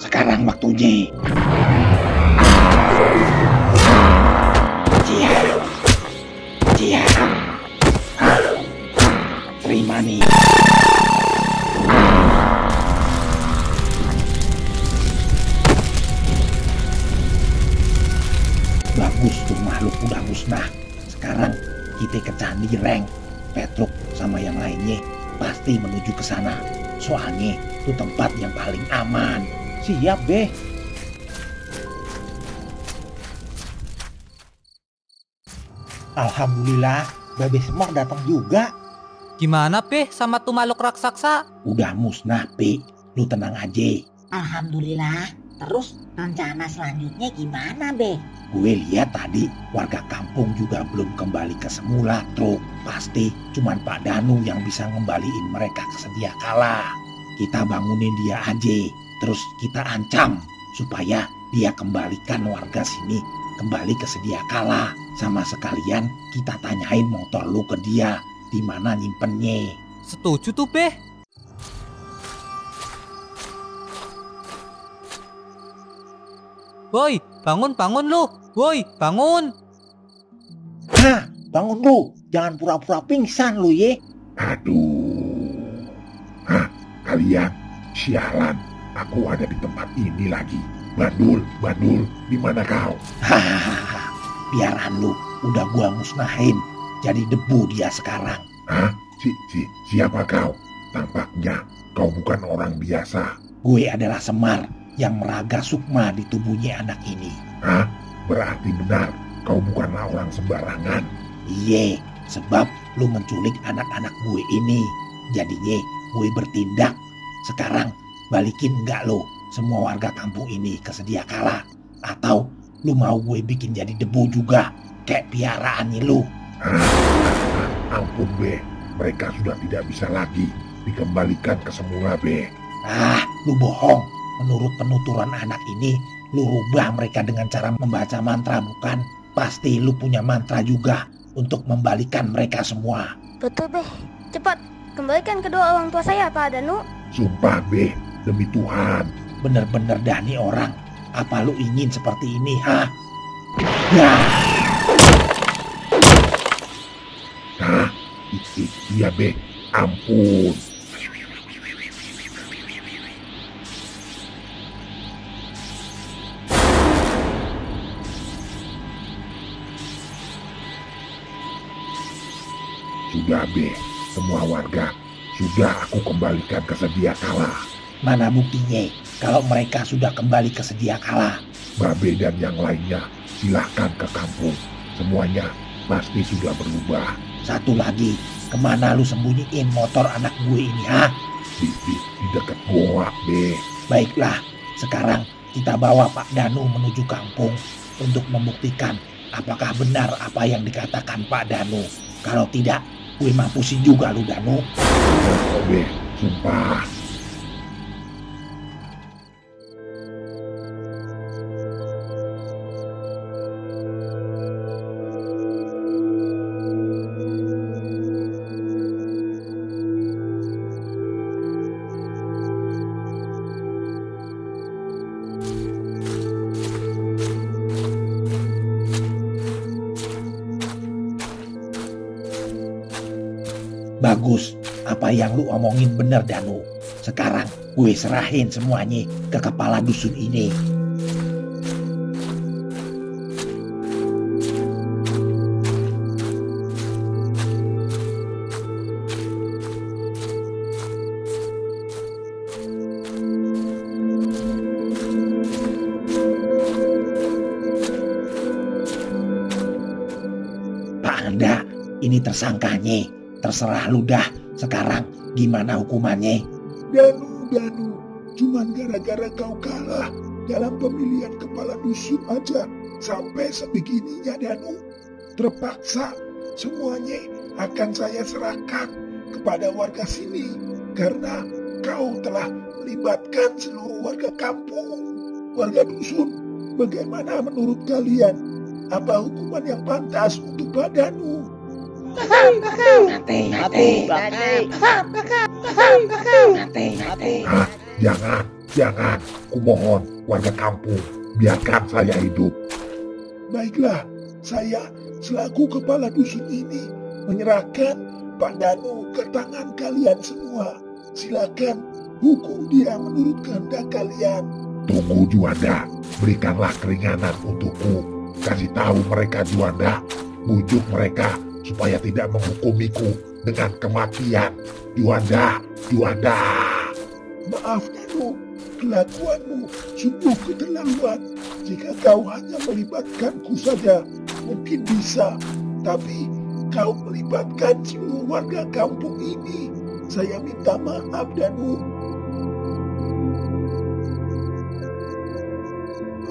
Sekarang waktunya. Iya. Terima nih. Bagus tuh makhluk udah musnah. Sekarang kita ke Candi Reng. Petruk sama yang lainnya pasti menuju ke sana. Soalnya itu tempat yang paling aman. Siap Beh. Alhamdulillah, Babe Semok datang juga. Gimana Peh sama tuh makhluk raksasa? Udah musnah, Pi. Lu tenang aja. Alhamdulillah. Terus rencana selanjutnya gimana, Be? Gue lihat tadi warga kampung juga belum kembali ke semula, Truk. Pasti cuman Pak Danu yang bisa ngembaliin mereka ke sedia kala. Kita bangunin dia aja, terus kita ancam supaya dia kembalikan warga sini kembali ke sedia kala. Sama sekalian kita tanyain motor lu ke dia, di mana nyimpennya. Setuju tuh, Beh. Woi, bangun lu. Woi, bangun. Hah, bangun lu. Jangan pura-pura pingsan lu ye. Aduh. Hah, kalian sialan. Aku ada di tempat ini lagi. Bandul, di mana kau? Hahaha. Biaran lu, udah gua musnahin. Jadi debu dia sekarang. Hah? Siapa kau? Tampaknya kau bukan orang biasa. Gue adalah Semar yang meraga sukma di tubuhnya anak ini. Hah? Berarti benar kau bukanlah orang sembarangan. Iye, sebab lu menculik anak-anak gue ini. Jadinya gue bertindak. Sekarang balikin enggak lo semua warga kampung ini ke sedia kala? Atau lu mau gue bikin jadi debu juga kayak piaraannya lu? Ampun Be, mereka sudah tidak bisa lagi dikembalikan ke semula Be. Ah, lu bohong. Menurut penuturan anak ini, lu rubah mereka dengan cara membaca mantra bukan? Pasti lu punya mantra juga untuk membalikan mereka semua. Betul, Be. Cepat, kembalikan kedua orang tua saya, Pak Danu. Sumpah Be, demi Tuhan. Bener-bener Dani orang. Apa lu ingin seperti ini, ha? Ya. Hah? Iya, Be. Ampun. Sudah, Be. Semua warga sudah aku kembalikan ke sedia kala. Mana buktinya kalau mereka sudah kembali ke sedia kala? Babe dan yang lainnya silahkan ke kampung. Semuanya pasti sudah berubah. Satu lagi, kemana lu sembunyiin motor anak gue ini, ha? Di dekat goa, Be. Baiklah, sekarang kita bawa Pak Danu menuju kampung untuk membuktikan apakah benar apa yang dikatakan Pak Danu. Kalau tidak, gue mampusin juga lu, Danu. Kok, Be, sumpah. Bagus, apa yang lu omongin bener, Danu. Sekarang gue serahin semuanya ke kepala dusun ini. Pak Anda, ini tersangkanya. Terserah lu dah. Sekarang gimana hukumannya? Danu, cuman gara-gara kau kalah dalam pemilihan kepala dusun aja sampai sebegininya, Danu. Terpaksa semuanya akan saya serahkan kepada warga sini karena kau telah melibatkan seluruh warga kampung, warga dusun. Bagaimana menurut kalian? Apa hukuman yang pantas untuk Pak Danu? Mati. Jangan. Kumohon warga kampung, biarkan saya hidup. Baiklah, saya selaku kepala dusun ini menyerahkan Pak Danu ke tangan kalian semua. Silakan hukum dia menurut kehendak kalian. Tunggu, Juanda, berikanlah keringanan untukku. Kasih tahu mereka, Juanda, bujuk mereka supaya tidak menghukumiku dengan kematian. Juanda. Maaf, Danu, kelakuanmu sungguh keterlaluan. Jika kau hanya melibatkanku saja, mungkin bisa. Tapi kau melibatkan seluruh warga kampung ini. Saya minta maaf, Danu.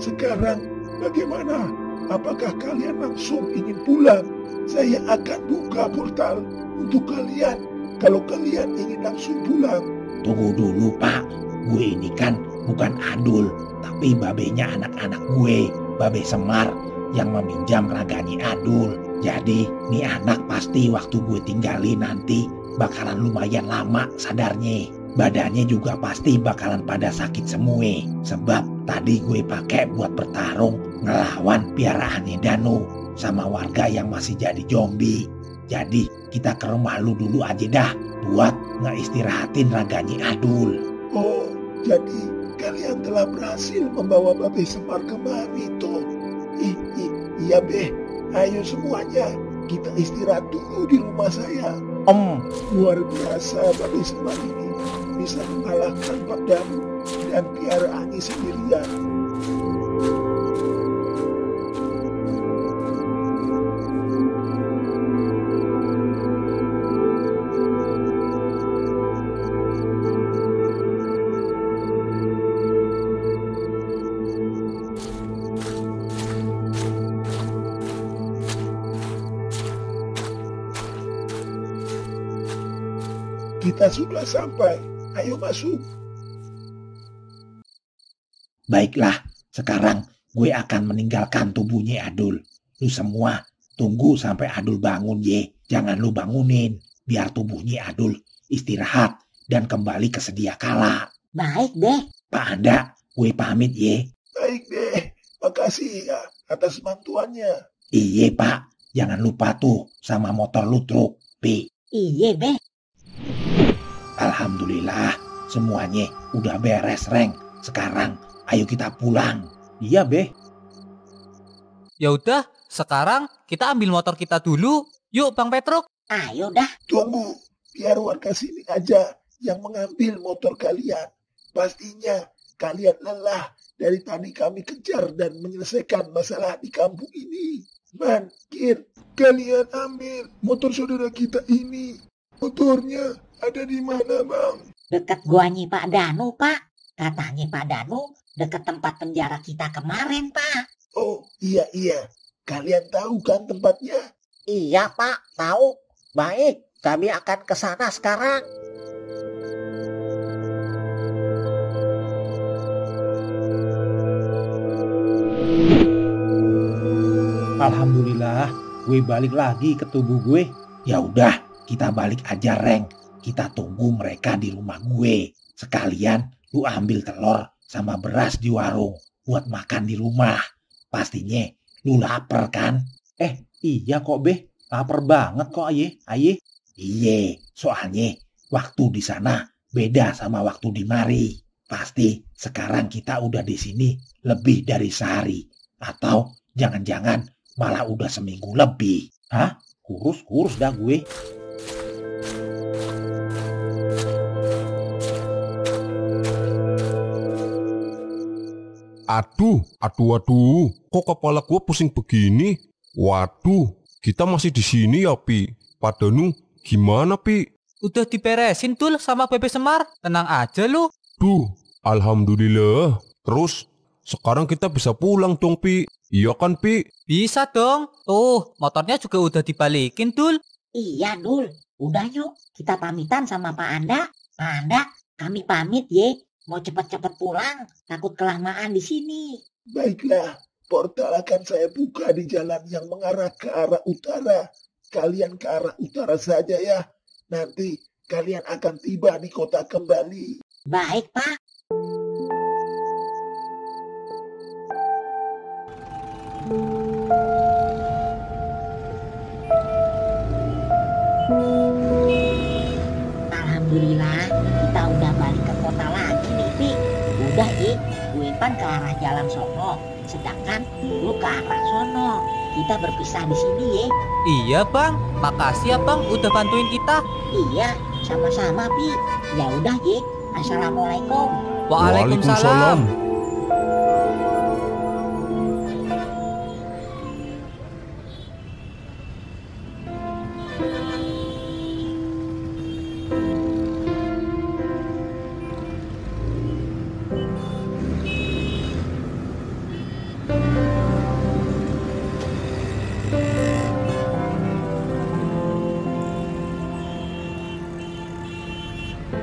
Sekarang bagaimana? Apakah kalian langsung ingin pulang? Saya akan buka portal untuk kalian kalau kalian ingin langsung pulang. Tunggu dulu, Pak. Gue ini kan bukan Adul, tapi babenya anak-anak gue, Babe Semar yang meminjam raganya Adul. Jadi nih anak pasti waktu gue tinggalin nanti bakalan lumayan lama sadarnya. Badannya juga pasti bakalan pada sakit semua. Sebab tadi gue pakai buat bertarung ngelawan piaraannya Danu sama warga yang masih jadi zombie. Jadi kita ke rumah lu dulu aja dah buat ngeistirahatin raganya Adul. Oh, jadi kalian telah berhasil membawa Babe Semar kemari toh? Iya, Be. Ayo semuanya kita istirahat dulu di rumah saya. Luar biasa Babe Semar ini bisa mengalahkan Pak Danu dan piaraannya sendirian. Kita sudah sampai. Ayo masuk. Baiklah, sekarang gue akan meninggalkan tubuhnya Adul. Lu semua tunggu sampai Adul bangun ye. Jangan lu bangunin. Biar tubuhnya Adul istirahat dan kembali ke sedia kala. Baik deh. Pak Anda, gue pamit ye. Baik, Be. kasih ya atas bantuannya. Iya Pak, jangan lupa tuh sama motor lu truk, Pi. Iya, Beh. Alhamdulillah, semuanya udah beres, Reng. Sekarang ayo kita pulang. Iya, Beh. Ya udah, sekarang kita ambil motor kita dulu. Yuk, Bang Petruk. Ayo dah. Tunggu, biar warga sini aja yang mengambil motor kalian. Pastinya kalian lelah dari tadi kami kejar dan menyelesaikan masalah di kampung ini. Man, Kir, kalian ambil motor saudara kita ini. Motornya ada di mana, Bang? Dekat guanya Pak Danu, Pak. Katanya Pak Danu dekat tempat penjara kita kemarin, Pak. Oh, iya. Kalian tahu kan tempatnya? Iya Pak, tahu. Baik, kami akan ke sana sekarang. Alhamdulillah, gue balik lagi ke tubuh gue. Ya udah, kita balik aja, Reng. Kita tunggu mereka di rumah gue. Sekalian lu ambil telur sama beras di warung buat makan di rumah. Pastinya lu lapar kan? Iya kok, Beh. Lapar banget kok, Aye. Iya, soalnya waktu di sana beda sama waktu di mari. Pasti sekarang kita udah di sini lebih dari sehari. Atau jangan-jangan malah udah seminggu lebih. Hah? Kurus dah gue. Aduh. Kok kepala gua pusing begini? Waduh, kita masih di sini ya, Pi. Pak Danu, gimana, Pi? Udah diberesin Tul sama Bebe Semar. Tenang aja lu. Duh, alhamdulillah. Terus, sekarang kita bisa pulang dong, Pi. Iya kan, Pi? Bisa dong. Tuh, motornya juga udah dibalikin, Dul. Iya, Dul. Udah yuk, kita pamitan sama Pak Anda. Pak Anda, kami pamit ye. Mau cepet-cepet pulang, takut kelamaan di sini. Baiklah, portal akan saya buka di jalan yang mengarah ke arah utara. Kalian ke arah utara saja ya. Nanti kalian akan tiba di kota kembali. Baik, Pak. Alhamdulillah, kita udah balik ke kota lagi nih, Pi. Udah, gue pan ke arah jalan sono, sedangkan lu ke arah sono. Kita berpisah di sini ya. Iya, Bang. Makasih ya, Bang, udah bantuin kita. Iya, sama-sama, Pi. Ya udah, Assalamualaikum. Waalaikumsalam.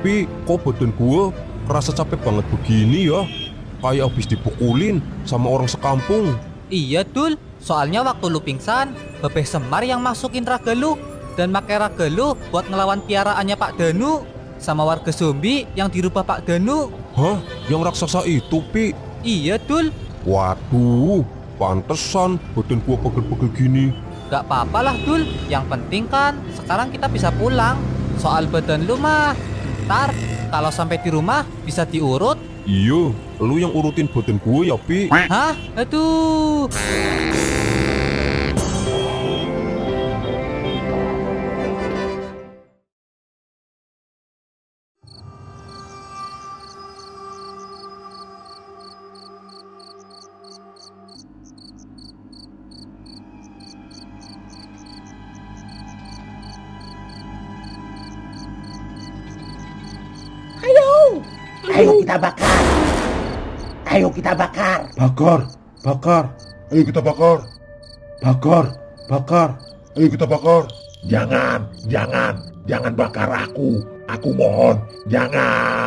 Pi, kok badan gua kerasa capek banget begini ya? Kayak habis dipukulin sama orang sekampung. Iya, Dul. Soalnya waktu lu pingsan, Bebe Semar yang masukin raga lu dan pakai raga lu buat ngelawan piaraannya Pak Danu sama warga zombie yang dirubah Pak Danu. Hah? Yang raksasa itu, Pi? Iya, Dul. Waduh, pantesan badan gua pegel-pegel gini. Gak apa-apa lah, Dul. Yang penting kan sekarang kita bisa pulang. Soal badan lu mah, ntar kalau sampai di rumah bisa diurut. Iya, lu yang urutin badan gue ya, Pi. Hah? Aduh. Ayo kita bakar. Ayo kita bakar. Bakar. Ayo kita bakar. Bakar. Ayo kita bakar. Jangan bakar aku. Aku mohon, jangan.